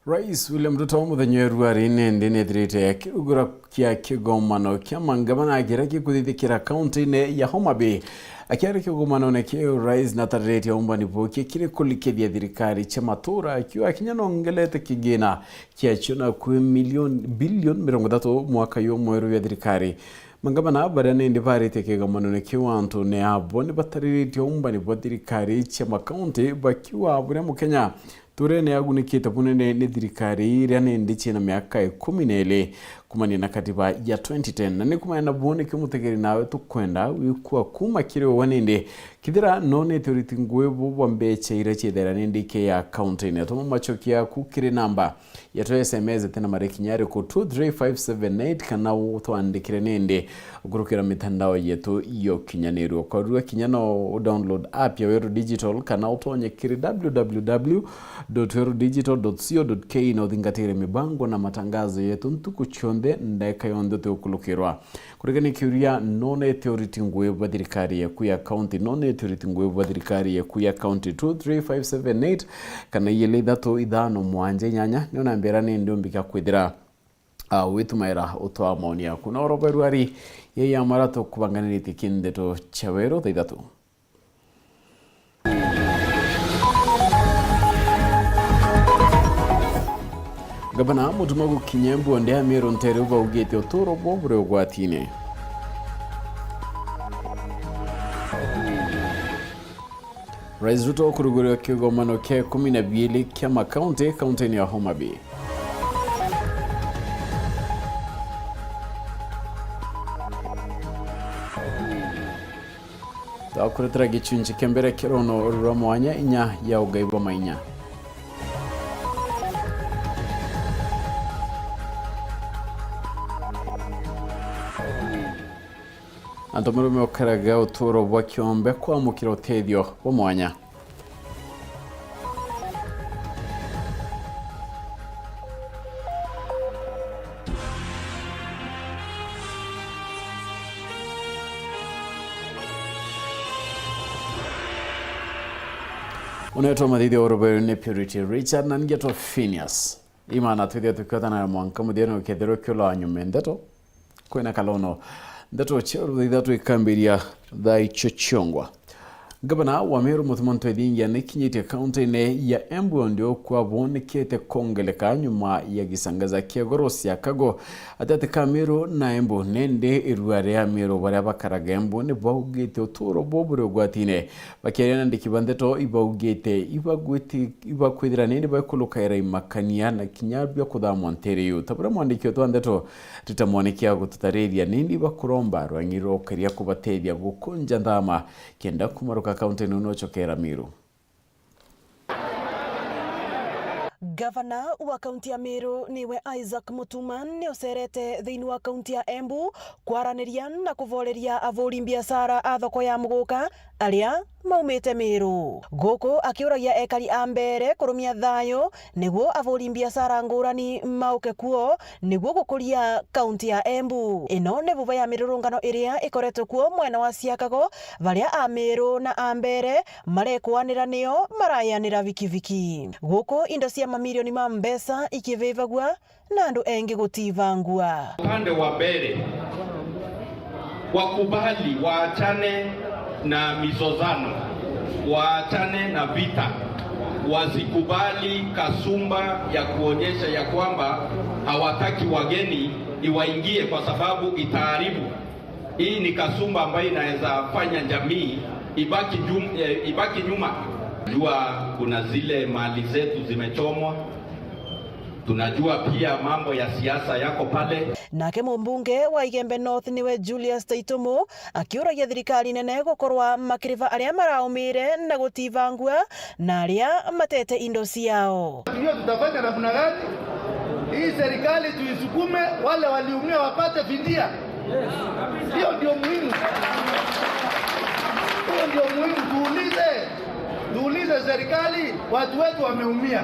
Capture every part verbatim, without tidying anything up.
Rais William Ruto muthenya wa ruari nindi nethirite akirugura kia kigomano kia mangavana kiria gikuthithikira kaunti-ini ya Homa Bay. Akiaria kigomanone kiu, Rais natariritie umbani buki kiri kurikithia thirikari cia matura, akiuga kinya nongelete kigina kiacio na kwi milioni, bilioni mirongo ithatu mwaka jumwe jwa thirikari. Mangavana baria nindi baritie kigomanone kiu antu ni abo ni batariritie umbani bwa thirikari cia makaunti, bakiuga buria Mukenya turene agunikite bunene ni thirikari iria nindi ciina miaka ikumi na iri kumania na katiba ya twenty ten. Na ni kumania na buu nikio mutegeri nawe tukwenda wikua kuma kiri we nindi kithira nonete uriti ngugi bu bwa mbecha iria ciithera nindi ke ya kaunti-ini. Tuma macokia yaku kiri namba yetu ya S M S ite na mariki nyariku two three five seven eight, kana utwandikire nindi ukurukira mitandao yetu ya ukinyaniria. Ukarua kinya no u download app ya Weru Digital, kana utonye kiri w w w dot weru digital dot co dot k e na uthingatire mibango na matangazo yetu ntuku cionthe, ndagika yonthe utiukulukirwa. Kurigania kiuria, nonete uriti ngugi bwa thirikari yaku ya kaunti, nonete uriti ngugi bwa thirikari yaku ya kaunti two three five seven eight, kana igiri ithatu ithano mwanja inyanya, nio nambira nindi umbika kwithira, ah, witumaira utwaa maoni yaku. Na oroberu ari yei amara tukubanganiritie kindeto cia weru thaa ithatu. Gavana Mutuma gukinya Embu, ndi Amiru ntere ubaugite uturo bwo buri ugwatine. Rais Ruto kurugurira kigomano kia ikumi na biiri kia makaunti, kaunti-ini ya Homa Bay. Twakuretera gicunci kia mbere kia runo rwa mwanya inya ya ugai bwa mainya. Antu marume ukaraga uturo bwa kiombe kwamukira utethio bwa mwanya. Unetwa mathithio uruberi ni Purity Richard na ngetwa Phineas. Imana twithia tukiotana na mwanka muthia na ukethirwa kiula wa nyuma ndeto. Kwina kalono. Ndeto cia ruthaitha twikambiria thaa icio ciongwa. Gavana wa Meru Mutuma Ntwethingia nikinyitie kaunti-ini ya Embu ndio kwabo nikite kongeleka nyuma ya gisangaza kia goro cia kago atati ka Meru na Embu, nindi irua ria Meru baria bakaraga Embu ni baugite uturo bwo buri ugwatine. Bakiaria na andiki ba ndeto ibaugite ibagwiti-, ibakwithira nindi bakulukaira imakania na kinya bia kuthamwa ntere iu. Ta buria mwandiki wetu wa ndeto Rita Mwaniki agututariria nindi bakuromba rwang'i rwa ukaria kubatethia gukunja nthama kenda kumaruka kaunti ino nocokera Meru. Gavana wa kaunti ya Meru niwe Isaac Mutuma ni ucerete thiini wa kaunti ya Embu kwaraniria na kuvoreria avuri mbiacara a thoko ya Muguka aria maumite Meru. Guku akiuragia ekari a Mbeere kurumia thayu niguo avuri mbiacara ngurani mauke kuo niguo gukuria kaunti ya Embu. Ino ni vuva ya mirurungano iria ikoretwe kuo mwena wa Siakago, varia a Meru na a Mbeere marekwanira nio marayanira vikiviki. Guku indo cia mamirioni ma mbeca ikivivagua na andu engi gutivangua. Upande wa Mbeere, wakubali waachane na mizozano, waachane na vita, wasikubali kasumba ya kuonyesha ya kwamba hawataki wageni iwaingie kwa sababu itaharibu. Hii ni kasumba ambayo inaweza fanya jamii ibaki jum-, eh, ibaki nyuma. Jua kuna zile mali zetu zimechomwa. Tunajua pia mambo ya siasa yako pale. Nake mumbunge wa Igembe North niwe Julius Taitumu akiuragia thirikari nene gukorwa makiriva aria maraumire na gutivangua na aria matete indo ciao. Tujue tutafanya namna gani hii serikali tuisukume, wale waliumia wapate fidia. Hiyo ndio muhimu. Hiyo ndio muhimu. Tuulize, tuulize serikali, watu wetu wameumia.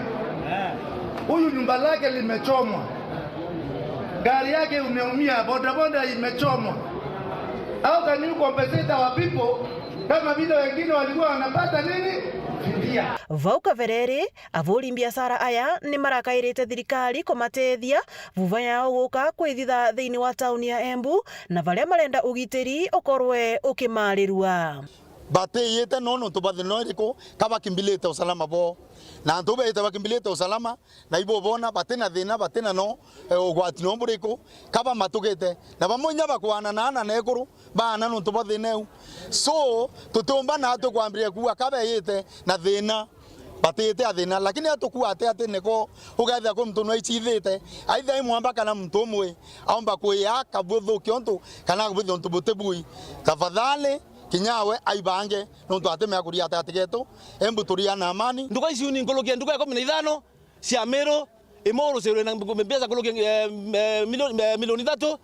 Huyu nyumba lake limechomwa. Gari yake imeumia, bodaboda imechomwa. How can you compensate our people kama vile wengine walikuwa wanapata nini? Vau kabere ri, aburi mbiacara aya ni marakairite thirikari kumatethia vuva yao guka kwithitha thiini wa tauni ya Embu, na varia marenda ugitiri ukorwe ukimarirua. Batiyite no nontu bwa thina iriku, ka bakimbilite usalama boo. Na antu beite bakimbilite usalama, na ibo bona bati na thina, bati na no, eh, ugwati no buriku, ka bamatugite. Na bamwe inya bakwana na ana na ekuru, baana nontu bwa thina iu. So, tutiumba natwi kwambiria kuuga ka beite na thina, batite a thina, lakini atukua ati ati niko ugethia kwi muntu nwaichithite, aitha i mwamba kana muntu umwe aumba kwia kabuthukia untu, kana kubithia untu buti bui. Tafadhali, kinya we aibange, nontu atimea kuria ati ati getu, Embu turia na amani. Nduka ici ni nkuruki ya nduka ikumi na ithano cia Meru, imwe urucirwe na mbeca nkuruki, eh, eh, milioni, eh, milioni ithatu.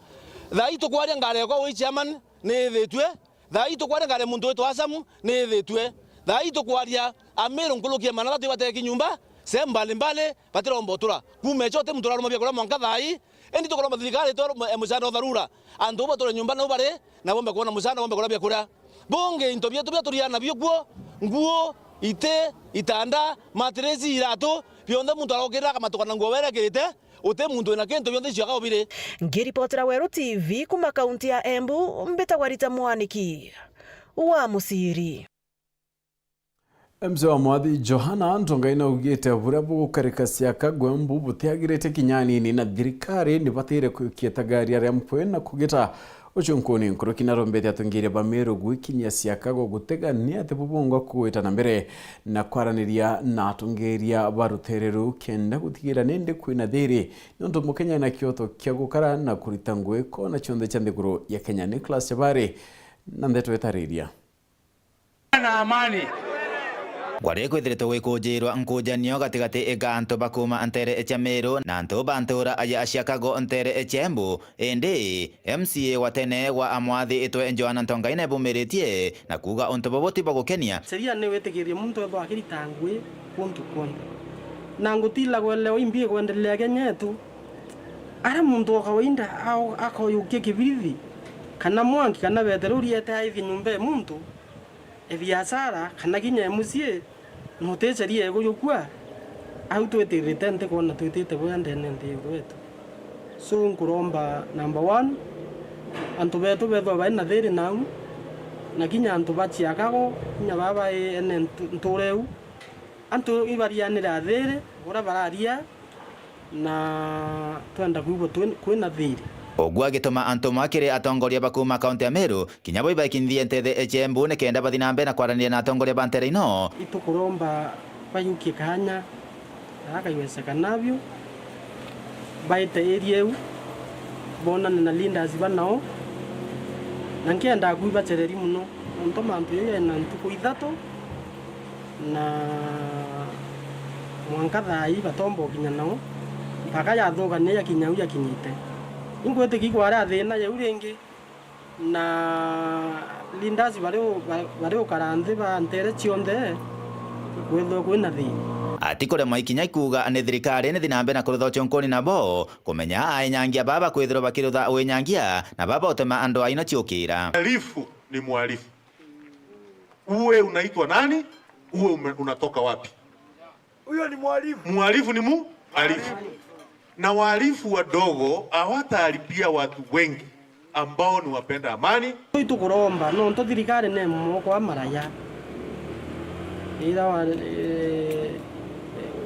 Thaa ii tukwaria ngari yakwa wi chairman ni ithitue. Thaa ii tukwaria ngari ya muntu witwa Asamu ni ithitue. Thaa ii tukwaria Ameru nkuruki ya magana athatu ibateki nyumba sehemu mbalimbali batiromba utura. Kuuma icho uti muntu uraruma biakuria mwanka thaa ii, indi tukuromba thirikari itwe mu-, musaada wa dharura. Antu bau bature nyumba nau bari, na bombe kwona musaada, bombe kuria biakuria. Bungi into bietu biria turiaga nabio kuo, nguo, iti, itanda, matiresi, iratu, bionthe muntu arokirira akamatuka na nguo werekirite, uti muntu wina kintu, bionthe icio akao biri. Ngiripotera Weru T V kuma kaunti ya Embu, mbitagwa Rita Mwaniki wa Musiri. M C A wa Mwathi Johana Ntongaine augite buria bugukarika Siakago Embu butiagirite kinya anini, na thirikari nibataire kwikia itagaria ria mpwi na kugita ucunkuni nkuruki. Narombete atongeria ba Meru gwikinyia Siakago gutega ni ati bubungwa kugwita na mbere na kwaraniria na atongeria ba rutere ruu kenda gutigira nindi kwina thiri, niuntu Mukenya ena kioto kia gukara na kurita ngugi kona cionthe cia nthiguru ya Kenya. Nicholas Chabari na ndeto itariria. Na amani. Kwari kwithiritwe gwikunjirwa nkujanio gatigati ga antu ba kuuma ntere cia Meru na antu ba ntura ya Siakago ntere cia Embu, indi M C A wa tene wa Amwathi itwe Johana Ntongaine bumiritie na kuuga untu bubu ti bwa gukenia. Sheria ni witikirie muntu ethwa akirita ngugi kuntu kwonthe. Na ngutila kwelewa imbi ikwendelea Kenya yetu. Aria muntu o kawaida ao-, akoyukia kibirithi, kana mwanki, kana beterori ete aithie nyomba ya muntu, e biashara kana kinya e mucii, na uti sheria igujukua, au twitirite ntikwona twitite bwega ndene nthi yetu. So, nkuromba number one, antu betu bethwa bai na thiri nau, na kinya antu ba Siakago, kinya baa bai ene ntu-, ntura iu, antu ibarianire athiri, uria bararia, na twenda kwigua twi-, kwina thiri. Uguo agituma antu makiri atongoria ba kuuma kaunti ya Meru, kinya bo ibakinyithie ntere cia Embu nikenda bathi na mbere na kwaraniria na atongoria ba ntere ino. Itukuromba bayukie kanya, gaka kaiwecekana biu, baite area iu, bonane na leaders ba nao, na nkenda kwibacereri mono, nontu mantu jau jaina ntuku ithatu, na mwanka thaa ii batomba ukinya nao, mpaka yathukania yakinya au yakinyite. Ingwitikia ikwara thina jau ringi, na leaders bari u-, ba-, bari ukara nthi ba ntere cionthe, ikwithwa kwina thina. Atikuremwa ikinya ikuuga ni thirikari nithi na mbere na kurutha ucunkuni nabo, kumenya ainyangia baba kwithirwa bakirutha winyangia, na baba utema andu aino ciukira. Uhalifu ni mhalifu. Uwe unaitwa nani? Uwe ume-, unatoka wapi? Huyo ni mhalifu. Mhalifu ni mu-, mhalifu. Na wahalifu wadogo hawataharibia watu wengi ambao ni wapenda amani. Itukuromba, nontu thirikari ni moko a maraya. Ira wa, eh,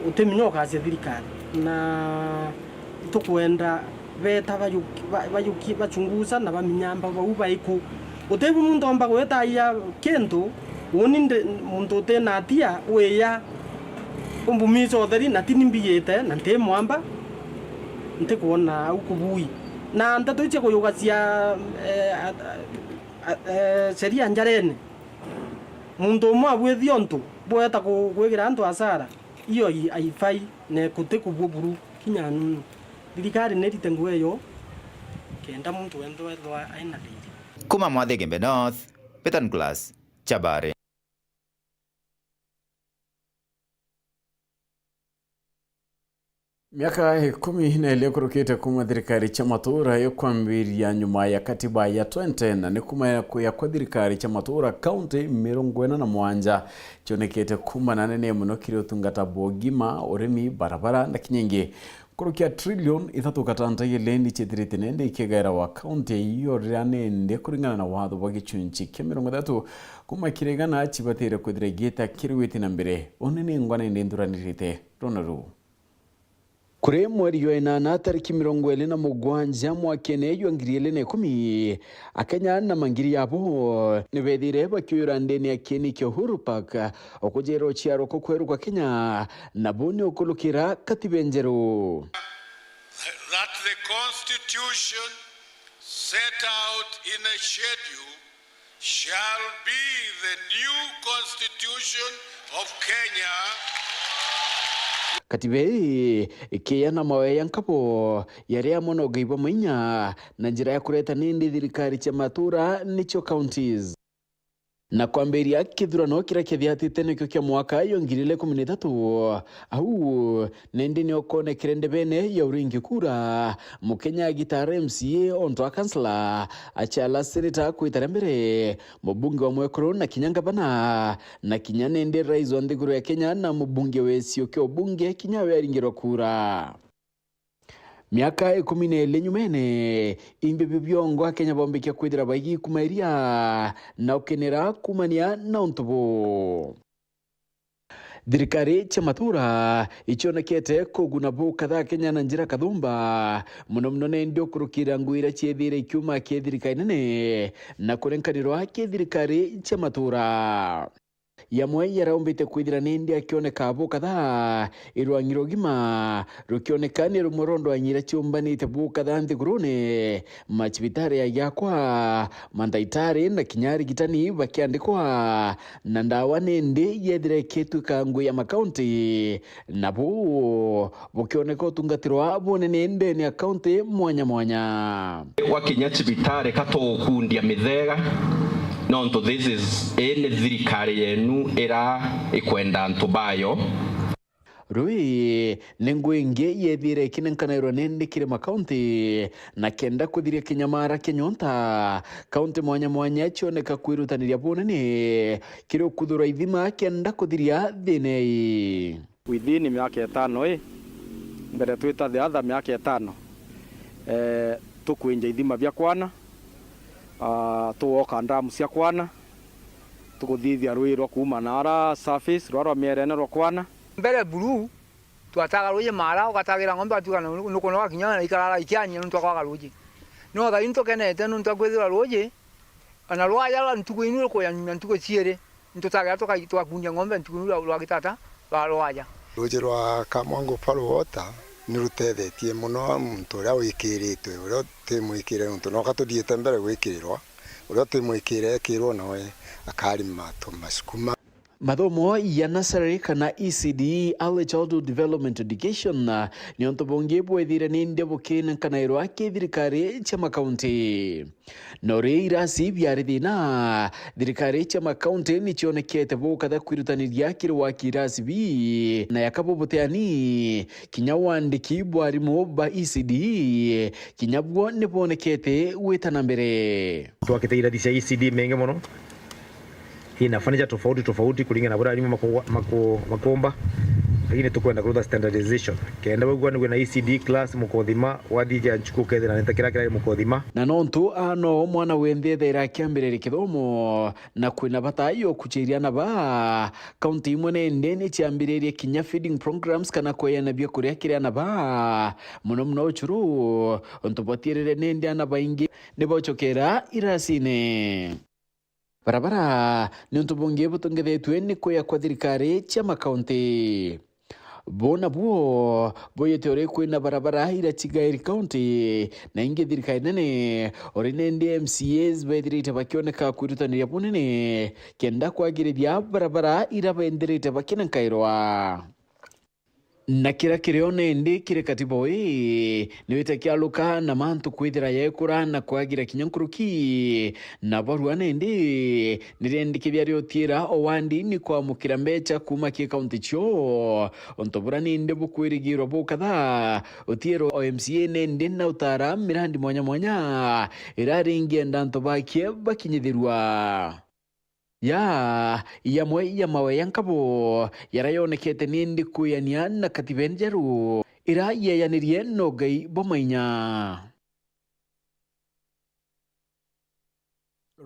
utiminya ukacia thirikari. Na itukwenda beta bayuki-, ba-, bayuki-, bachunguza na baminyamba bau baiku. Utibu muntu omba gwitaia kintu, uni ndi muntu utina atia wiya umbumica utheri, na tini mbiyite, na nti mwamba, ntikwona au kubui. Na nteto icia kuyugacia, eh, a-, a-, a-, eh, sheria njarene, muntu umwe abwithia untu bweta ku-, kwigira antu asara, iyo i-, aifai, na kuti kubwo buru kinya anunu. Thirikari nirite nguo iyo, kenda muntu wenthe ethwa aina thiri. Kuma Mwathi Igembe North, Peter Nicholas, Chabari. Miaka ikumi na ili ikurukite kuuma thirikari cia matuura ikwambiria nyuma ya katiba ya twenty, na ni kuuma ya kwa thirikari cia matuura kaunti mirongo ina na mugwanja cionekete kuuma na nene mono kiri utungata bwa ugima, urimi, barabara na kinya ingi. Nkuruki ya trilioni ithatu gatanta igiri ni ciithirite nende ikigairwa kaunti iyo riria nende kuringana na watho bwa gichunchi kia mirongo ithatu kuuma kiri igana cibatire kwithira igiita kiri witi na mbere. Uni ni ngwa nende nthuranirite runa ruu. Kuri mweri jwa inana tariki mirongo iri na mugwanja mwakene jwa ngiri iri na ikumi, Akenya na mangiri yabo ni bethire bakiuyura ndene ya kieni kia Uhuru Park, o kujeera uciarwa kukweru kwa Kenya, na bu ni ukulukira katiba njeru. That the constitution set out in a schedule shall be the new constitution of Kenya. Katiba ii ikiana mawe ya nkabo yaria amwe na ugai bwa mainya na njira ya kureta nindi thirikari cia matura nicio counties. Na kwambiria kithurano kiria kithiatite nikio kia mwaka yo ngiri ili ikumi na ithatu, au nindi ni ukonekere ndebene ya uringi kura, Mukenya agitaara M C A ontu a kansela, achala seneta kwita ria mbere, mubunge wa mwekuru na kinya ngavana, na kinya nindi rais wa nthiguru ya Kenya na mubunge wa gicigo kia ubunge kinya we aringirwa kura. Miaka ikumi na ili nyumene, imbi biu biongo Akenya boombikia kwithira baigikumaria na ukenera kumania na untu buu. Thirikari cia matura icionekete kuguna bukatha Akenya na njira kathumba, mono mono nindi ukurukira ngui iria ciithire ikiuma ki thirikari nene na kurenkanirwa ki thirikari cia matura. Yamwe yaraumbite kwithira nindi akioneka bukatha irwang'i rwa ugima, rukioneka ni rumwe rwa ndwang'i iria ciumbanite bukatha nthigurune, macibitari ya giakwa, mandagitari na kinya arigitani bakiandikwa, na ndawa nindi yethira ikitwika ngui ya makaunti, na bu bukioneka utungatirwa bunene ndene ya kaunti mwanya mwanya. Gwakinya cibitari ka tugukundia mithega, nontu this is, ii ni thirikari yenu ira ikwenda antu bayo. Rui ni ngui ingi yethire ikinenkanairwa nindi kiri makaunti, na kenda kuthiria kinyamara kia nyonta, kaunti mwanya mwanya cioneka kwirutaniria bunene kiri ukuthura ithima kenda kuthiria thina ii. Within miaka itano ii, mbere twita the other miaka itano, eh, tukwinja ithima bia kwana, ah, tugoka ndamu cia kwana, tukuthithia rui rwa kuuma na ara surface, rwa rwa mierene rwa kwana. Mbere buru, twataga ruuji mara, ugatagira ng'ombe, ugatuga na nukunoga kinya na ikarara ikiania nuntu akwaga ruuji. No thaini tukenete nuntu akwithirwa ruuji, Ana rwaja rwa ntuku inu rukuyanyumia ntuku ciiri, nitutagira tuka-, tugakundia ng'ombe ntuku inu rwa, rwa gitata rwa rwaja. Ruuji rwa Kamwangu Pearl Water ni rutethetie mono muntu uria wikiritwe, uria uti mwikire, nontu noka tuthiite mbere gwikirirwa, uria uti mwikire ekirwo nawe akarima tumasukuma. Mathomo ya nursery kana E C D, Early Childhood Development Education, ni untu bungi bwethire ni ndia bukinenkanairwa ki thirikari cia makaunti. No ri irasi biari thina, thirikari cia makaunti ni cionekete bukatha kwirutaniria kiri waki irasi bi, na yaka bubuteani, kinya wandiki bwa arimu ba E C D, kinya buo ni bwonekete gwita na mbere. Twakite irathi cia E C D mengi mono, ina furniture tofauti tofauti kuringana na buria arimu maku-, maku-, makuumba, lakini tukwenda kurutha standardization. Kenda wigua ni wina E C D class mukothima, wathija nchuku ukethira ni ta kiria kirari mukothima. Na nontu aano mwana wenthe ethaira akiambiriria kithomo, na kwina bata yo kuchiria ana ba, kaunti imwe nende ni ciambiririe kinya feeding programs kana kweana biakuria kiri ana ba, mono mono uchuru, untu bwatiirire nende ana baingi ni bocokera irasine. Barabara ni untu bungi butongethetue ni kwia kwa thirikari cia makaunti. Bo nabuo buyite uri kwina barabara iria cigairi kaunti, na ingi thirikari nene, uri nindi M C As bethirite bakioneka kwirutaniria bunene kenda kwagirithia barabara iria bendithirite bakinenkairwa. Na kira kirio nendi kiri katiba ii, ni wite kialuka na mantu kwithira yeekura na kwagira kinya nkuruki. Na barua nendi ni riendikithia ria Uthiira o wandi ni kwamukira mbecha kuuma ki kaunti cio. Untu bura nindi bukwirigirwa bukatha, Uthiira o M C A nendi na utaara mirandi mwanya mwanya ira ringienda antu bakie bakinyithirua. Ya, yamwe ya mawe ya nkabo yara yonekete nindi kwiania na katiba njeru ira yeyanirie na ugai bwa mainya.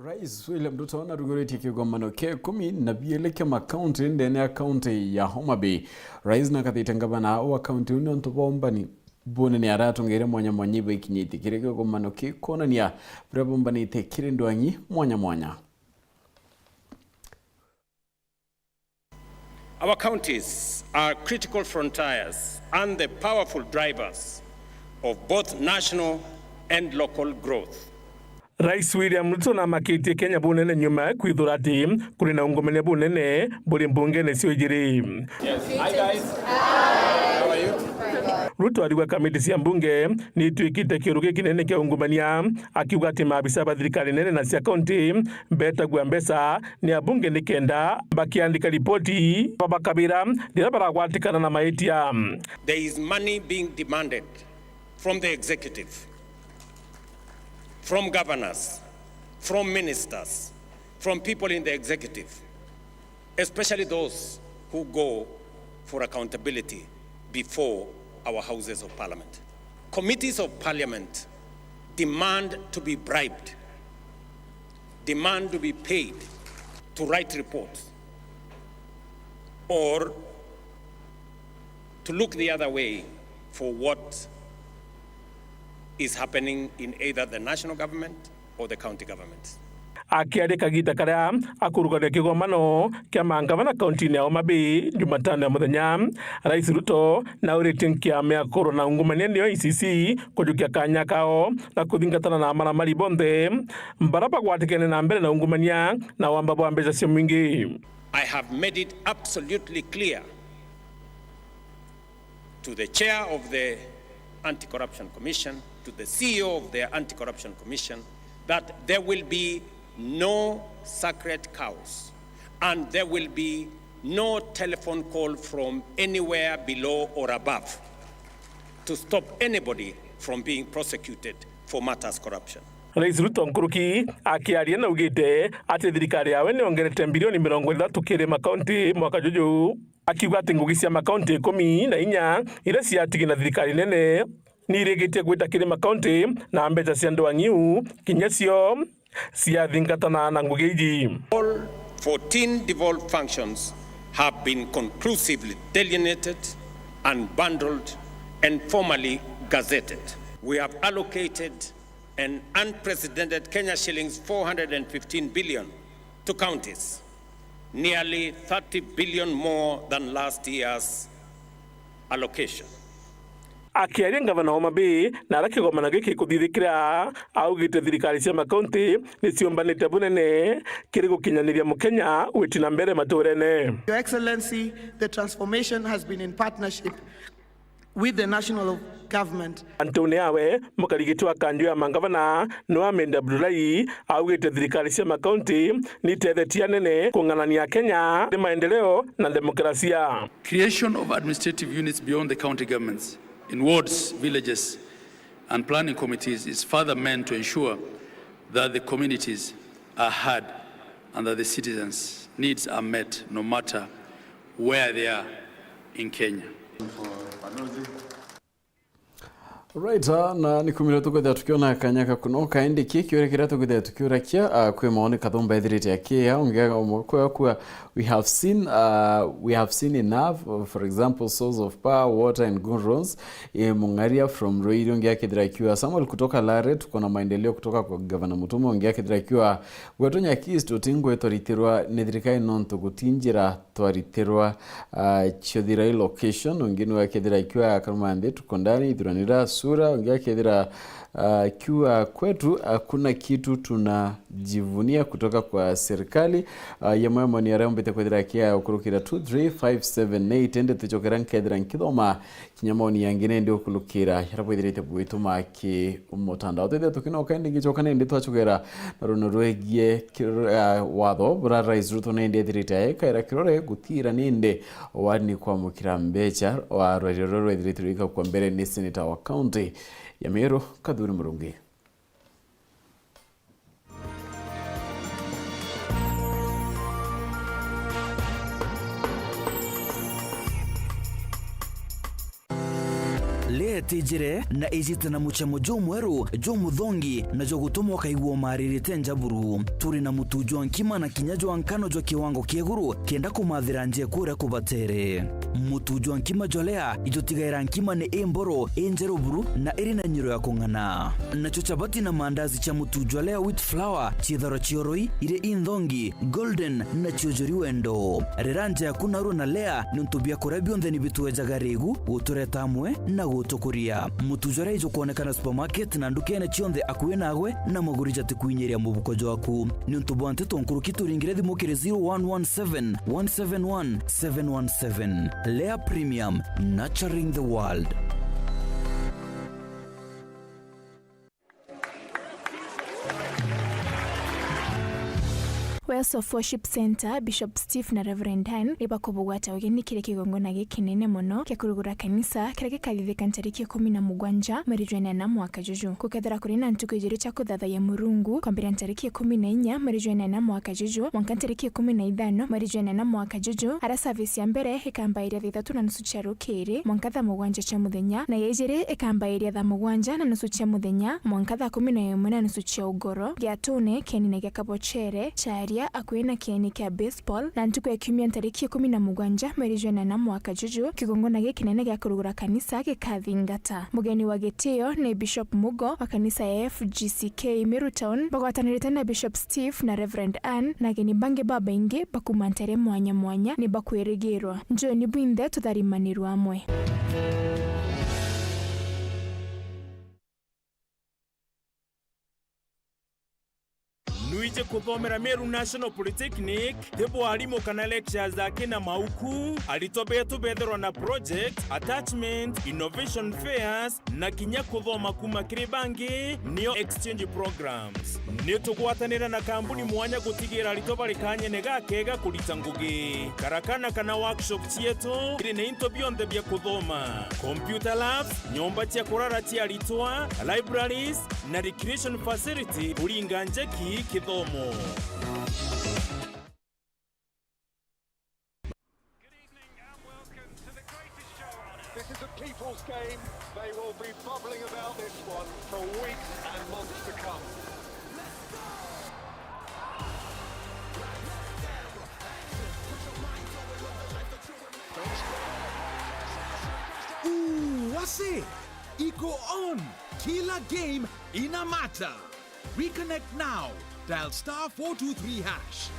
Rais William Ruto naruguritie kigomano kia ikumi na biiri kia makaunti ndene ya kaunti ya Homa Bay. Rais nakathite ngavana wa kaunti iu niuntu bwa umbani bunene aratongeire mwanya mwanya ibaikinyitie kiri kigomano ki kwonania buria bumbanite kiri ndwang'i mwanya mwanya. Our counties are critical frontiers and the powerful drivers of both national and local growth. Rais William Ruto namakitie Kenya bunene nyuma ya kwithura ati kuri na ungumania bunene buri mbungene cio ijiri. Yes. Hi, guys. How are you? Ruto ariuga kamiti cia mbunge ni itwikite kiuru gikinene kia ungumania, akiuga ati maabisa ba thirikari nene na cia kaunti betagua mbeca ni abunge nikenda bakiandika ripoti babakabira riria baragwatikana na maitia. There is money being demanded from the executive, from governors, from ministers, from people in the executive, especially those who go for accountability before our Houses of Parliament. Committees of Parliament demand to be bribed, demand to be paid to write reports, or to look the other way for what is happening in either the national government or the county government. Akiaria kagita karia akurugania kigomano kia mangavana kauntini ya Homa Bay Jumatano ya muthenya, Rais Ruto nauritie nkiama ya kurwa na ungumania niyo I C C kujukia kanya kao na kuthingatana na amaramari bonthe bara bagwatikene na mbere na ungumania na wamba bwa mbeca cia mwingi. I have made it absolutely clear to the chair of the Anti-Corruption Commission, to the C E O of the Anti-Corruption Commission, that there will be no sacred cows and there will be no telephone call from anywhere below or above to stop anybody from being prosecuted for matters corruption. Rais Ruto nkuruki akiaria naugite ati thirikari yawe niongerete mbirioni mirongo ithatu kiri makaunti mwaka juju, akiuga ati ngugi cia makaunti ikumi na inya iria ciatigi na thirikari nene ni irigitie gwita kiri makaunti na mbeca cia ndwang'iu kinya cio ciathingatana na ngugi iji. All fourteen devolved functions have been conclusively delineated, unbundled and formally gazetted. We have allocated an unprecedented Kenya shillings four hundred and fifteen billion to counties, nearly thirty billion more than last year's allocation. Akiaria ngavana wa Homa Bay na aria kigomano giki gikuthithikira, augite thirikari cia makaunti ni ciumbanite bunene kiri gukinyaniria Mukenya witi na mbere maturene. Your Excellency, the transformation has been in partnership with the national government. Antune awe, mukarigiti wa kanju ya mangavana, Noah Mende Abdullahi, augite thirikari cia makaunti ni itethetie anene kung'anania Kenya ni maendeleo na demokrasia. Creation of administrative units beyond the county governments in wards, villages, and planning committees is further meant to ensure that the communities are heard and that the citizens' needs are met no matter where they are in Kenya. Right, ah, na ni kumira tukwithira tukiona kanya ka kunoka, indi ki kiuria kiria tukwithira tukiurakia, ah, kwi maoni kathumba ethirite akia, ungi umwe kwa kwa, we have seen, ah, we have seen enough, for example, source of power, water and good roads, eh, Mung'aria from Ruiru, ungi akithira akiuga, Samuel kutoka Lare, tuko na maendeleo kutoka kwa Gavana Mutuma, ungi akithira akiuga, gwetu Nyakis tutingwe twaritirwa ni thirikari nontu guti njira twaritirwa, ah, cio the relocation, ungi niwe akethira akiuga akaruma nthi tuko ndani ithuranira su Sura, ungi akethira, ah, kiwa kwetu hakuna kitu tunajivunia kutoka kwa serikali. Ah, yamwe ya maoni aria umbite kwithira kia ukurukira two three five seven eight, indi tucokera nkethira nkithoma kinya maoni yangi nendi ukurukira yaria bwithirite bwituma ki mutandao. Twithire tukinoka indi ngicoka nendi twacokera na runo rwegie kir-, ah, watho bura Rais Ruto nendi ethirite aekaira kirore gutira nindi wani kwamukira mbecha wa rwaria ruria rwethirite rwikakwa mbere ni senator wa county ya Meru, Kathuri Murungi. Lea itijire na ijite na muchemo jumweru, jumuthongi, na jwa gutuma ukaigua umaririte njaburu. Turi na mutu jwa nkima na kinya jwa nkano jwa kiwango kia iguru, kenda kumathira nje kuria kubatere. Mutu jwa nkima jwa Lea ijutigaira nkima ni imboro, injeru buru, na iri na nyiro ya kung'ana. Nacio chapati na mandazi cia mutu jwa Lea wheat flour, ciitharo cioroi, iri inthongi, golden, na ciojori wendo. Rera nja yaku narua na Lea, niuntu biakuria bionthe ni bitwejaga rigu gutureta amwe na gutukuria. Mutu jwa Lea ijukwonekana supermarket na ndukene cionthe akui nagwe, na maguri jatikwinyiria mubuko jwaku. Niuntu bwa nteto nkuruki turingire thimu kiri zero one one seven, one seven one, seven one seven. Lea Premium, nurturing the world. Wells of Worship Centre, Bishop Steve na Reverend Dan ni bakubugwata ugeni kiri kigongona gikinene mono kia kurugura kanisa, kiria gikathithika ntariki ikumi na mugwanja mweri jwa inana mwaka juju. Gukethira kuri na ntuku ijiri cia kuthathayia Murungu, kwambiria ntariki ikumi na inya mweri jwa inana mwaka juju, mwanka ntariki ikumi na ithano mweri jwa inana mwaka juju, aria service ya mbere ikambairia thaa ithatu na nusu cia rukiri, mwanka thaa mugwanja cia muthenya, na ya ijiri ikambairia thaa mugwanja na nusu cia muthenya, mwanka thaa kumi na imwe na nusu cia ugoro, Giatune, kieni-ini gia Kabochere, Charia, akui na kieni kia baseball, na ntuku ya kiumia ntariki ikumi na mugwanja mweri jwa inana mwaka juju, kigongona gikinene gia kurugura kanisa gikathingata. Mugeni wa gitio ni Bishop Mugo wa kanisa ya F G C K Meru Town, bagwatanirite na Bishop Steve na Reverend Ann, na ageni bangi babaingi bakuma ntere mwanya mwanya ni bakwirigirwa. Njoni bwinthe tutharimanirwe amwe. Nwiji kuthomera Meru National Polytechnic, ti bwarimu kana lectures aki na mauku, aritwa betu bethirwa na project, attachment, innovation fairs, na kinya kuthoma kuma kiri bangi, nio exchange programs. Ni tugwatanira na kambuni mwanya gutigira aritwa bari kanyene gakega kurita ngugi. Karakana kana workshop cietu iri na into bionthe bia kuthoma, computer labs, nyomba cia kurara cia aritwa, libraries, na recreation facility kuringa njeki kithomo. Good evening and welcome to the greatest show on earth. This is a people's game. They will be bubbling about this one for weeks and months to come. Ooh, wase! Iko on! Kila game ina matter! Reconnect now. Dial star four two three hash.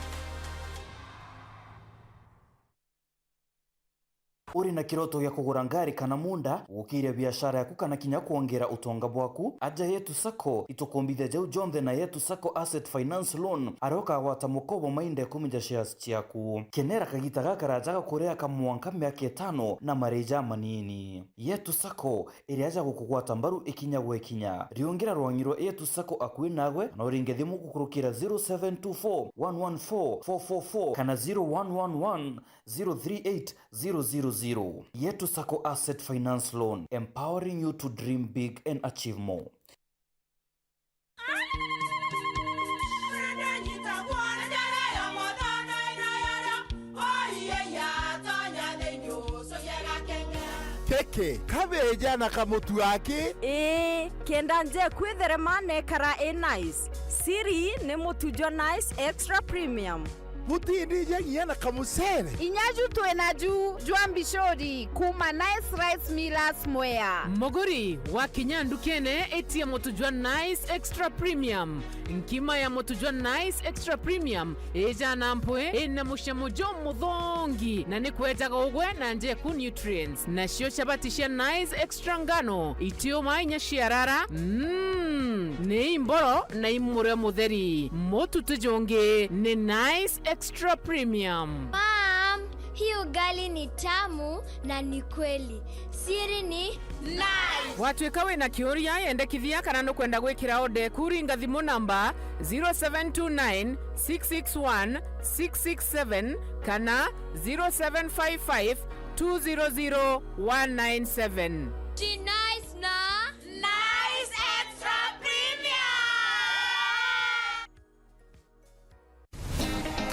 Uri na kiroto gia kugura ngari kana munda, gukiria biashara yaku kana kinya kwongera utonga bwaku? Aja Yetu Sacco, itukumbithia jau jonthe na Yetu Sacco Asset Finance Loan, aria ukagwata mukobo mainda ikumi ja shares ciaku. Kenera kagita gakaraja ga kuria ka mwanka miaka itano na marii jamanini. Yetu Sacco, iria ja gukugwata mbaru ikinya gwa ikinya. Riungira rwang'i rwa Yetu Sacco akui nagwe, na uringe thimu gukurukira zero seven two four, one one four, four four four kana zero one one one, zero three eight, zero zero zero. Yetu Sacco Asset Finance Loan, empowering you to dream big and achieve more. Teke, kabeja na kamutu aki. Ii, kenda nje kwitherema nekara i nice. Siri ni mutu jwa Nice Extra Premium. Butindije nginya na kamucere. Inya ju twina ju jwa mbicuri kuuma Nice Rice Millers Mwea. Muguri, wakinya ndukene, itia mutu jwa Nice Extra Premium. Nkima ya mutu jwa Nice Extra Premium ijana mpwi, ina mucamo jumuthongi, na ni kwejaga ugwe na njeku nutrients. Nacio chabati cia Nice Extra ngano, itiuma inya ciarara, mm, ni imboro na imurio mutheri. Mutu ti jungi, ni Nice Extra Premium. Mom, hii ugali ni tamu na ni kweli. Siri ni Nice. Watwika wina kiuria, yendekithia kana nukwenda gwikira order eku, ringa thimu namba zero seven two nine six six one six six seven kana zero seven five five two zero zero one nine seven. Ti Nice na Nice Extra Premium.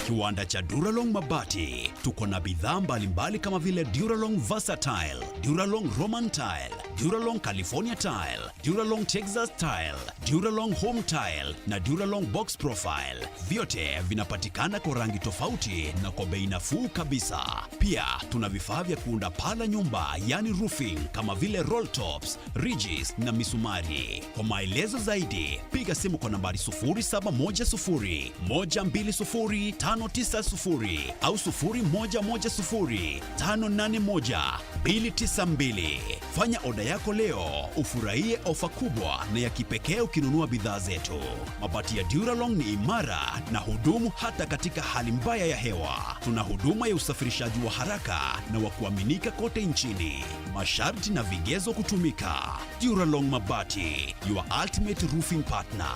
Kiwanda cha Duralong Mabati. Tuko na bidhaa mbalimbali kama vile Duralong Versatile, Duralong Roman Tile, Duralong California Tile, Duralong Texas Tile, Duralong Home Tile na Duralong Box Profile. Vyote vinapatikana kwa rangi tofauti na kwa bei nafuu kabisa. Pia tuna vifaa vya kuunda paa la nyumba, yani roofing, kama vile roll tops, ridges na misumari. Kwa maelezo zaidi, piga simu kwa nambari sufuri saba moja sufuri, moja mbili sufuri, tano tisa sufuri au sufuri moja moja sufuri, tano nane moja, mbili tisa mbili. Fanya oda yako leo, ufurahie ofa kubwa na ya kipekee ukinunua bidhaa zetu. Mabati ya Duralong ni imara na hudumu hata katika hali mbaya ya hewa. Tuna huduma ya usafirishaji wa haraka na wa kuaminika kote nchini. Masharti na vigezo kutumika. Duralong Mabati, your ultimate roofing partner.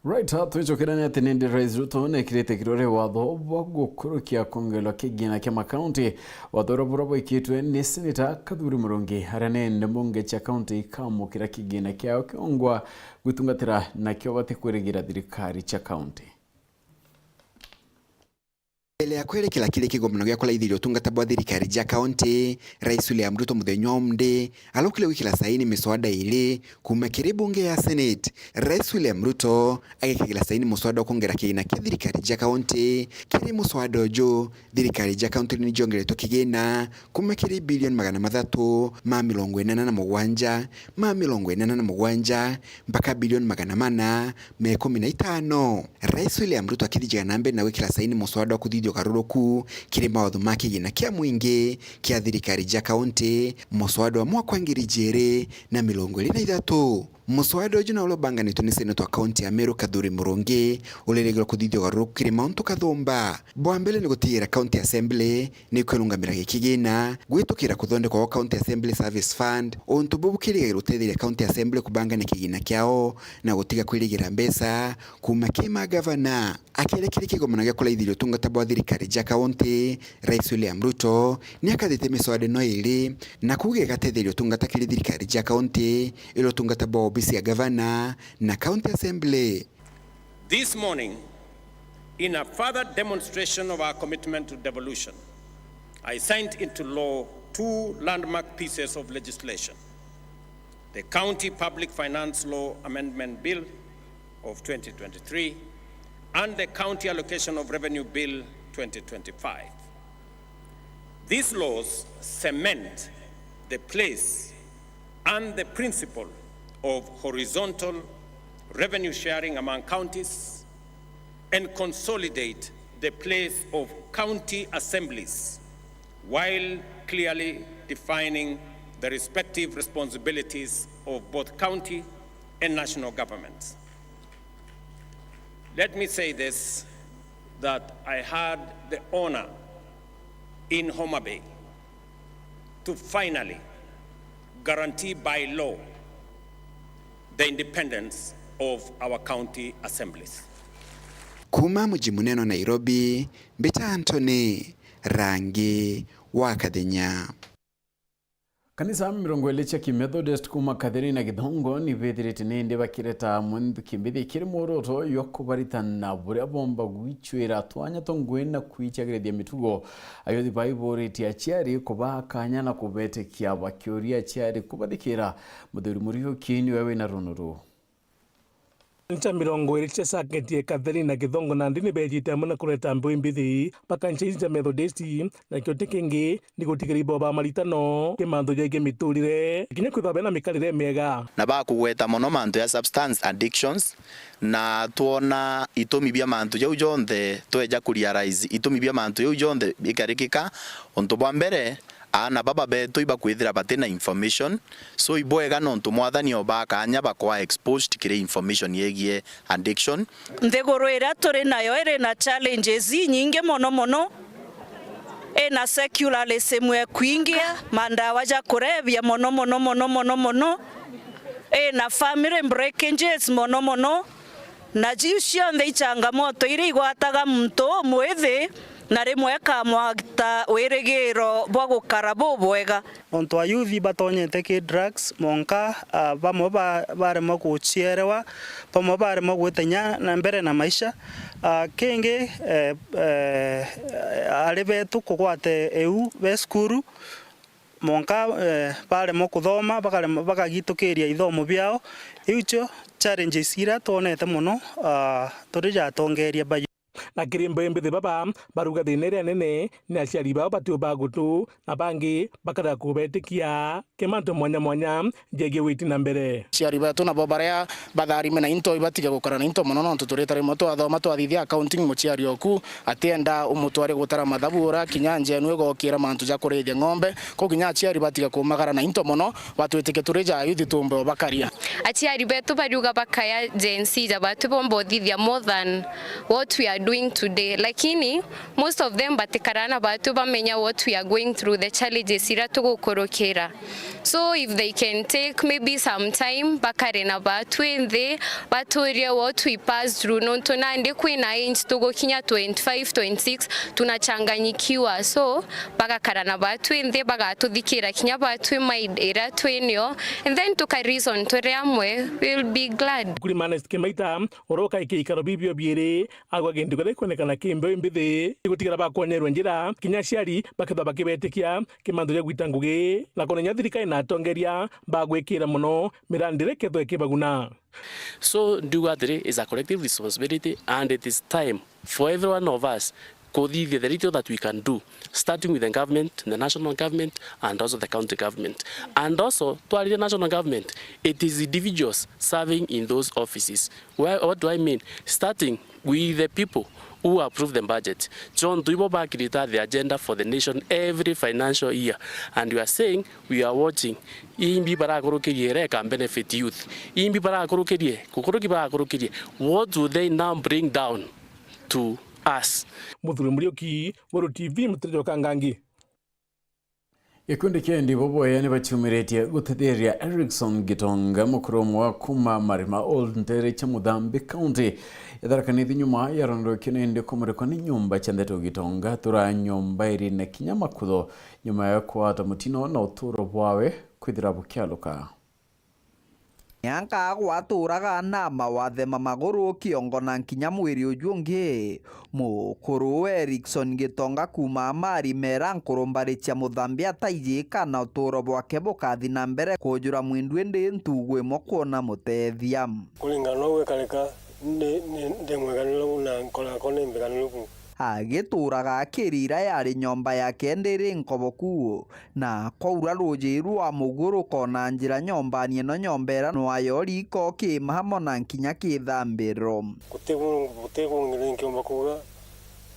Right, ha, twicokera ni ati nindi Rais Ruto nekirite kirore watho bwa gukurukia kwongerwa kigina kia makaunti, watho uria buria bwaikitwe ni Senator Kathuri Murungi, aria nende mbunge cia kaunti ikamukira kigina kiao kiongwa gwitungatira nakio bati kwirigira thirikari cia kaunti. Mbere ya kwerikira kiri kigomano gia kuraithiria utungata bwa thirikari ja kaunti, Rais William Ruto muthenya wa umunthi araukire gwikira saini miswada iiri kuuma kiri bunge ya Senate. Rais William Ruto agikagira saini muswada wa kwongera kigina kia thirikari ja kaunti. Kiri muswada uju, thirikari ja kaunti ni ciongeretwe kigina kuuma kiri bilioni magana mathatu ma mirongo inana na mugwanja ma mirongo inana na mugwanja mpaka bilioni magana mana ma ikumi na itano. Rais William Ruto akithijaga na mbere na gwikira saini muswada wa kuthithia ugaruruku kiri mawatho ma kigina kia mwingi kia thirikari ja kaunti, muswada wa mwaka wa ngiri ijiri na mirongo iri na ithatu. Muswada uju na uria ubanganitwe ni Senator wa kaunti ya Meru Kathuri Murungi, uririgirwa kuthithia ugaruruku kiri mauntu kathumba. Bwa mbere ni gutigira County Assembly ni kwirungamira gikigina, gwitukira kuthondekwa gwa County Assembly Service Fund. Untu buu bukirigagirwa gutetheria County Assembly kubangania kigina kiao na gutiga kwirigira mbeca kuuma ki magavana. Akiaria kiri kigomano gia kuraithiria utungata bwa thirikari ja kaunti, Rais William Ruto ni akathite miswada ino iiri na kuuga igatetheria utungata kiri thirikari ja kaunti, iri utungata bwa obisi ya gavana na County Assembly. This morning, in a further demonstration of our commitment to devolution, I signed into law two landmark pieces of legislation, the County Public Finance Law Amendment Bill of twenty twenty-three and the County Allocation of Revenue Bill twenty twenty-five. These laws cement the place and the principle of horizontal revenue sharing among counties and consolidate the place of county assemblies while clearly defining the respective responsibilities of both county and national governments. Let me say this, that I had the honor in Homa Bay to finally guarantee by law the independence of our county assemblies. Kuuma muji munene wa Nairobi, mbita Anthony Rangi wa Kathenya. Kanisa mirongo iri cia Kimethodist kuuma Katherine na Githongo ni bethirite nindi bakireta mwe kimbithi kiri mworoto jwa kubaritana buria bomba gwicwira twanya twa ngugi na kwicagirithia mitugo. Ayuthi baiburitie aciari kubaa kanya na kubetikia bakiuria aciari kubathikira. Muthuri Muriuki niwe wina runu ruu. Ncha mirongo iri cia saketie Katherine na Githongo nandi ni beejite amwe na kureta mbeu imbithi bakancha iji cia Methodist, nakio ti kingi ni gutigira ibo ba maritano kimantu jegie miturire, kinya kwithirwa bena mikarire miega. Na bakugweta mono mantu ya substance addictions, na twona itumi bia mantu jau jonthe, tweja kurealize itumi bia mantu jau jonthe bikarikika. Untu bwa mbere, aana baba betu ibakwithira batina information, so ibwega nontu Mwathani obaa kanya bakwa exposed kiri information yegie addiction. Nthiguru iria turi nayo iri na challenges inyingi mono mono, ina secularism ekwingia, mandawa ja kurebia mono mono mono mono mono, ina family breakages mono mono, na jiu cionthe ichangamoto iria igwataga muntu umwithi na rimwe ikamwata wirigiro bwa gukara bubwega. Nontu ayuthi batonyete ki drugs, monka, ah, bamwe ba-, baremwa gucierewa, bamwe baremwa gwita inya na mbere na maisha. Ah, kingi, eh, eh, ari betu kugwate eu be cukuru, monka, eh, baremwa kuthoma, bakaremwa, bakagitukiria ithomo biao. Iu cio challenges iria twonete mono, ah, turi ja atongeria ba Na kiri mbeu imbithi baba baruga thina iria nene ni aciari bao batiuba gutu, na bangi bakarega kubetikia ki mantu mwanya mwanya jegie witi na mbere. Aciari betu nabo baria batharime na into ibatige gukara na into mono, nontu turita rimwe twathoma twathithia accounting, muciari oku atienda umutware gutara mathabu ura kinya njenu igokira mantu ja kurithia ng'ombe, kou kinya aciari batige kumagara na into mono, batwitike turi ja ayuthi tumbe obakaria. Aciari betu bariuga bakaya Gen Z ja batu bomba uthithia more than what we are doing today. Lakini most of them batikara na batu bamenya what we are going through, the challenges iria tugukurukira. So if they can take maybe some time, bakare na batu inthi, baturie what we pass through, nontu nandi kwina age tugukinya twenty-five, twenty-six, tunachanganyikiwa. So, bagakara na batwi nthi, bagatuthikira kinya batwi mind iria twinio, and then tuka reason turi amwe, we'll be glad. Mukuri Ernest Kimaita, uroka iki ikaro bibio biiri, agwa gintu kiria ikwonekana ki mbeu imbithi, igutigara bakonyerwe njira, kinya aciari bakethwa bakibetikia ki mantu ja gwita ngugi, na kumenya thirikari na atongeria bagwikira mono mirandi iria ikethwa ikibaguna. So, ndiuga atiri, it's a collective responsibility and it is time for every one of us kuthithia the little that we can do, starting with the government, the national government, and also the county government. And also, twaririe national government, it is individuals serving in those offices. Where, what do I mean? Starting with the people who approve the budget. Jontu ibo ba create the agenda for the nation every financial year. And we are saying, we are watching. Imbi barakurukirie iria ika benefit youth? Imbi barakurukirie? Gukuruki barakurukirie? What do they now bring down to us? Muthuri Muriuki, Weru T V, Mutiriri wa Kangangi. Gikundi kia Endi Boboya ni baciumiritie gutetheria Erickson Gitonga, mukuru umwe wa kuma Marima Old, ntere cia Muthambi County. Itharakanithi nyuma ya rondokio ni indi kumurikwa ni nyumba cia ndeto Gitonga, tura nyumba iri na kinya makutho nyuma ya kwata mutino na uturo bwawe kwithira bukialuka. Nyanka agwaturaga na mawathe ma maguru, kiongo na nkinya mwiri uju ungi. Mukuru Erickson Gitonga kuuma Amari mera nkurumbari cia Muthambi ataijika na uturo bwake bukathi na mbere kujura mwindu indi ntugu imwe kwona mutethia. Kuringana na uu ikarika, ndi, ndi, ndi mweganire bu na nkoro yakwa ni mbeganire bu. Agituraga akirira yari nyomba yake ndiri nkoboku, na kwaura ruji rwa muguruko na njira nyombani ino nyomba ira nwayori iko kiima hamwe na nkinya kithambiro. Guti bu-, guti bungi ni nkiumba kuuga,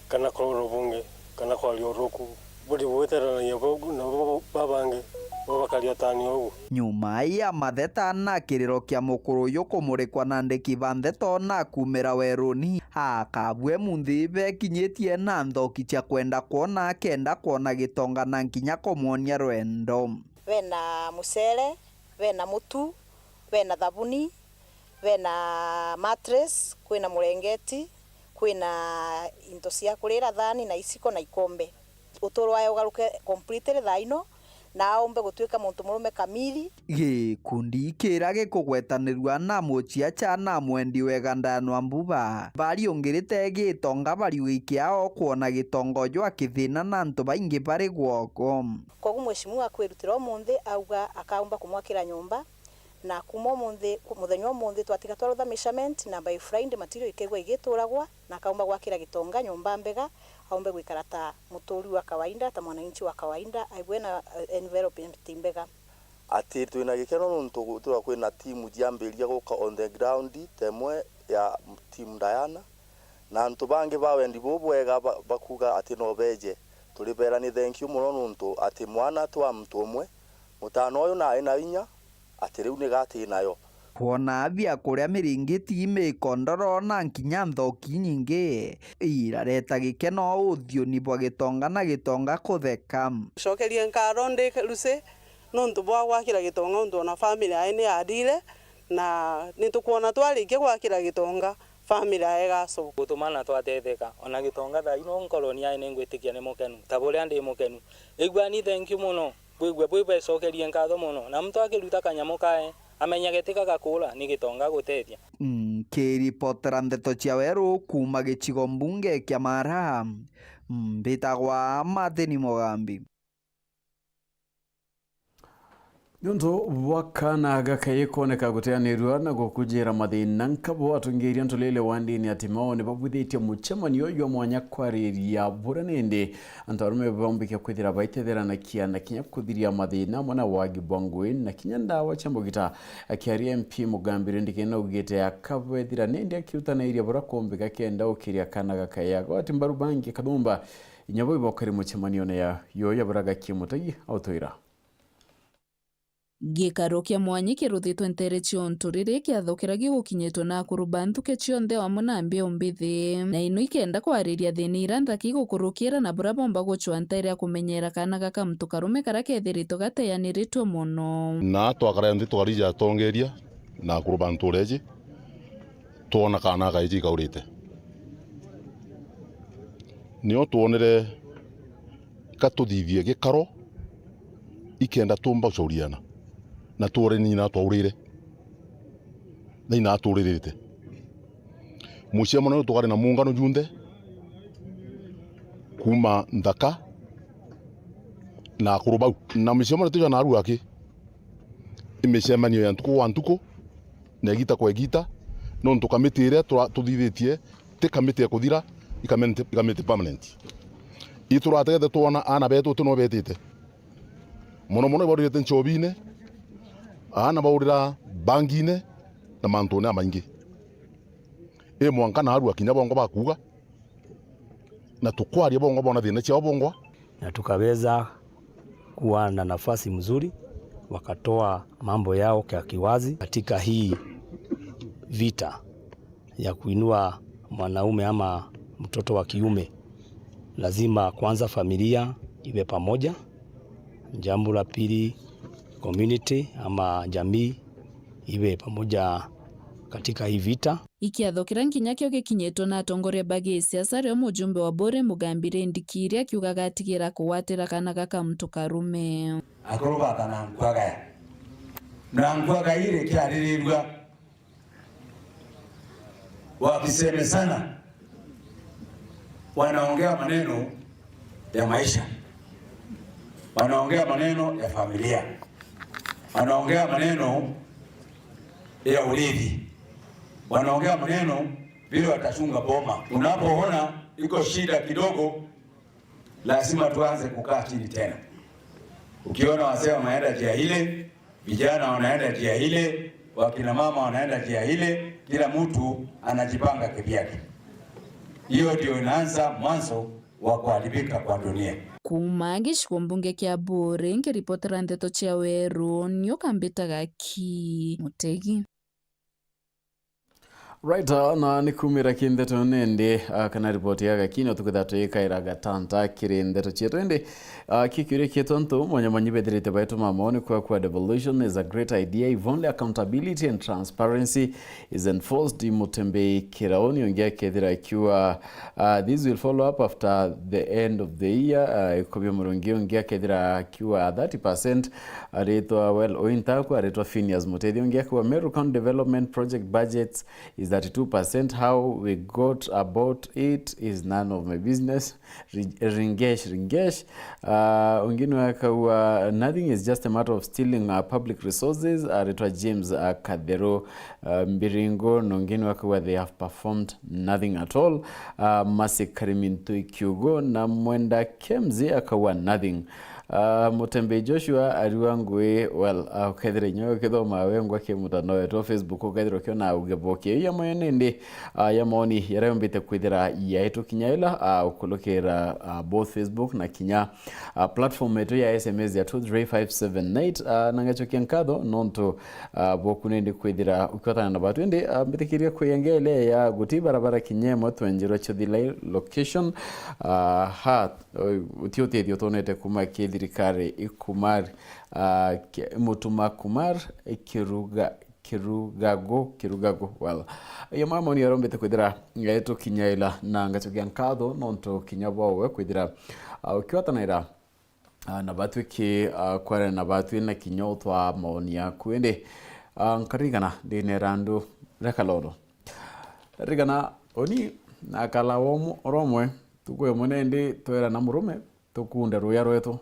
kana kurora bungi, kana kwaria uruku. Buri bugweteranagia bo-, na bo-, babangi, bo bakaria tani ugu. Nyuma ya matheta na kiriro kia mukuru uyu kumurikwa na andiki ba ndeto na kumira weruni, akabue munthi bekinyitie na nthoki cia kwenda kwona, akenda kwona Gitonga na nkinya kumwonia rwendo. Bena mucere, bena mutu, bena thabuni, bena mattress, kwina murengeti, kwina into cia kurira, thani na iciko na ikombe. Uturo wae ugaruke completely thaa ino, na aumbe gutuika muntu murume kamili. Gikundi kiria gikugwetanirua na muciaca na mwendi wega Diana Wambuba, bariungirite gitonga bariuga ikiao kwona gitonga jwa kithina na antu baingi bari gwoko. Koguo mheshimiwa akwirutira umunthi auga akaumba kumwakira nyomba, na kuma umunthi, ku-, muthenya umunthi twatiga twarutha measurement, na by Friday material ikaigua igituragwa, na akaumba gwakira gitonga nyomba mbega, aumbe gwikara ta muturi wa kawaida, ta mwananchi wa kawaida, aigue na, eh, environment mbega. Ati twina gikeno nontu gutura kwina timu ciambiriria guka on the ground, temwe ya timu Diana, na antu bangi ba wendi bubwega ba-, bakuga ati no beje. Turibera ni thank you mono nontu ati mwana twa muntu umwe, mutano uyu nari na inya, ati riu ni gati nayo. Kwona biakuria miringiti, mikondoro na nkinya nthoki nyingi irareta gikeno uthiuni bwa gitonga na gitonga kutheka. Cokerie nkaro ndi Lucy nontu bwa gwakira gitonga, untu ona family yae ni yarire, na ni tukwona twarikia gwakira gitonga, family yae igacoka. Gutumana twatetheka, ona gitonga thaa ino nkoroni yae ni ngwitikia ni mukenu, ta buria ndi mukenu. Iguani thank you mono. Bwigua bwi becokerie nkatho mono, na muntu akiruta kanyamu kae, amenyage ti gagakura, ni gitonga gutethia. Nkiripotera ndeto cia weru kuuma gicigo mbunge kia Mara, mbitagwa Martin Mugambi. Niuntu bwa kaana gaka ikoneka guteanirua na gukujira mathina, nkabo atongeria ntulile wa ndini ati mao ni babwithitie mucemanio jwa mwanya kwariria buria nindi antu arume baumbike kwithira baitethera na kiana kinya kuthiria mathina amwe na wagi bwa ngui na kinya ndawa cia mbugita. Akiaria M P Mugambi Rindikina augite akabethira nindi akirutanairia buria kumbika kenda ukiria kaana gaka. Agwati mbaru bangi kathumba inya bo ibokari mucemanione ya yo ya buraga Kimutegi autwira. Gikaro kia mwanya kiruthitwe nteere ciontu riri kiatho kiria gigukinyitwe na akuru ba nthuke cionthe o amwe na mbeu mbithi. Na ino ikenda kwariria thina iria nthaka igukurukira na buria bomba gucwa nteere ya kumenyeera kaana gaka muntu karume karia kethiritwe gateyaniritwe mono. Na twakara nthi tukarija atongeria na akuru ba ntuura iji, twona kaana gaka iji ikaurite. Nio twonere ka tuthithie gikaro, ikenda tuumba gucauriana, na tuure ni nyina twaurire, na nyina aturirite. Muciemo nio tukari na muungano junthe, kuuma nthaka na akuru bau. Na muciemo nio tuja naru aki, i micemanio ya ntuku gwa ntuku, na igita kwa igita, nontu kamiti iria tura-, tuthithitie ti kamiti ya kuthira, i kamiti, i kamiti permanent. Iturategete twona aana betu ti no betite. Mono mono ibaurite nchobine, aana baurira bangine na mantune amaingi. I mwanka naarua kinya bongwa bakuuga, na tukwaria bongwa bona thina ciao bongwa. Na tukaweza kuwa na nafasi mzuri, wakatoa mambo yao kwa kiwazi katika hii vita ya kuinua mwanaume ama mtoto wa kiume. Lazima kwanza familia iwe pamoja. Jambo la pili, community ama jamii iwe pamoja katika hii vita. Ikiatho kiria nkinya kio gikinyitwe na atongoria ba gisiasa, rio mujumbe wa Buuri Mugambi Rindikina akiuga gatigira kugwatira kaana gaka muntu karume. Akuru baka na nkwagaya. Na nkwagaya iri kiaririrua. Wakisemezana, wanaongea maneno ya maisha, wanaongea maneno ya familia, wanaongea maneno ya urithi, wanaongea maneno vile watachunga boma. Unapoona iko shida kidogo, lazima tuanze kukaa chini tena. Ukiona wasee wameenda njia ile, vijana wanaenda njia ile, wakina mama wanaenda njia ile, kila mtu anajipanga kivyake. Hiyo ndio inaanza mwanzo wa kuharibika kwa dunia. Kuuma gicigo mbunge kia Buuri, nkiripotera ndeto cia Weru, nio kambitaga Kimutegi. Right, uh, na ni kumira ki ndeto nende, uh, kana ripoti ya gakino tukitha twikaira gatanta kiri ndeto cietu. Indi, uh, ki kiuria kietu antu, mwanyamanyi bethirite baituma maoni kwa kwa devolution is a great idea if only accountability and transparency is enforced. Mutembei Kiraoni ungi akethira akiuga, uh, this will follow up after the end of the year. Uh, Ikobia Murungi ungi akethira akiuga thirty percent aritwa, well, Ointaku aritwa Phineas Mutethi ungi akiuga Meru County Development Project budgets is thirty-two percent. How we got about it is none of my business. Ri-, Ringesh, Ringesh. Uh, ungi niwe akaua, nothing is just a matter of stealing, uh, public resources. Aritwa James, uh, Katheru, uh, Mbiringo, na ungi niwe akaua, they have performed nothing at all. Uh, Mercy Kariminto Ikiugo na Mwenda Kemzi akaua, nothing. Ah, Mutembei Joshua ariwa ngui, well, ah, ukethira inya ukithoma wengwa ki mutandao wetu wa Facebook, ukethira ukiona auge boke. Iyo ya moyo nindi, ah, ya maoni yaria yombite kwithira yaitukinya ila, ah, ukulukira, ah, both Facebook na kinya, ah, platform yetu ya S M S ya two three five seven eight, ah, na ngacokia nkatho nontu, ah, boku nindi kwithira ukiwatana na batu. Indi, ah, mbitikiria kwiyengele ya guti barabara kinya imwe twenjirwe Chuthilai location, ah, ha Oi, uti utethio twonete kuma ki thirikari i Kumar, ah, ki-, Mutuma Kumar, i Kiruga-, Kirugago, Kirugago, well. Iyo mama ni arombete kwithira ngetukinyaila na ngacokia nkatho nontu kinya bwawe kwithira, ah, ukiwatanaira, ah, na batwi ki, ah, kwarana na batwi na kinya utwa maoni yaku. Indi, ah, nkaririkana ndinera andu reka lolo. Ririkana, uni na kala womwe, oro omwe, tuku imwe nindi twerana murume, tukunde ruya rwetu.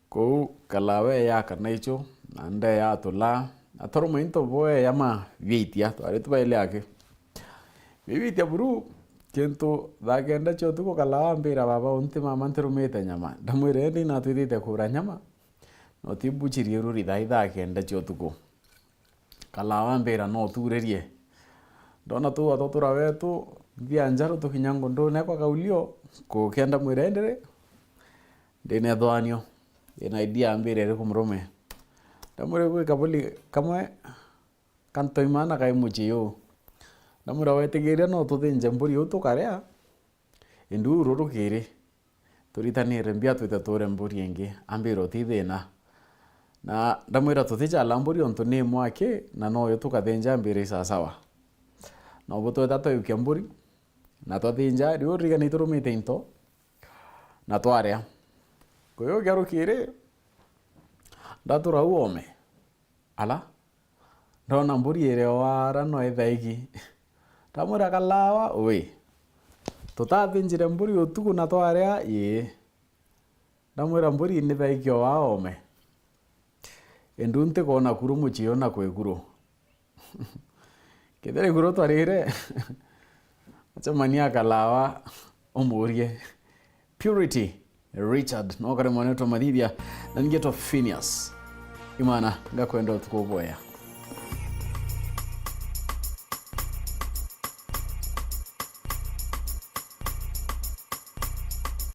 Kou kalawe yaka naicho, na nde yatula, na torumwe into bwe yama biitia, twari tubaile aki. Bibitia buru, kintu thaa kenda cia utuku kalawa ambira, "Baba, unti mama ntirumite nyama." Ndamwira, "Indi natwithite kura nyama, no ti buchiri iruri thaa ithaa kenda cia utuku." Kalawa ambira, "No turerie." Ndona tuu atwa tura wetu, nthia njaru tukinya ngundune kwa kaulio, kukia ndamwira, "Indi ri, ndina ithwanio, ndina idea." Ambira, "Iriku murume?" Ndamwira, "Gwi kaburi kamwe kantoimana kai mucii uu." Ndamwira, "Wetigiria no tuthinje mburi uu tukaria, indi uu ruru kiri, turitanire mbia twite tuure mburi ingi." Ambira, "Uti thina." Na ndamwira, "Tuticala mburi ontu ni mwaki, na noyo tukathinja." Ambira, "I sawa sawa." Na ubu tweta twaiukia mburi, na twathinja, riu ririkana iturumite into, na twaria. Kuyu kia rukiri, ndatura uu oome. Ala, ndona mburi iri o ara no ithaiki. Ndamwira, "Kalawa, wi, tutathinjire mburi utuku na twaria?" "Ii." Ndamwira, "Mburi ni thaiki o aa oome. Indi ntikwona kuru mucii ona kwi kuru." Kethira kuru twarire, acemania Kalawa umurie. Purity Richard, no kare mwanetu wa Mathithia, na ningetwa Phineas. Imana, ngakwenda utuku bwega.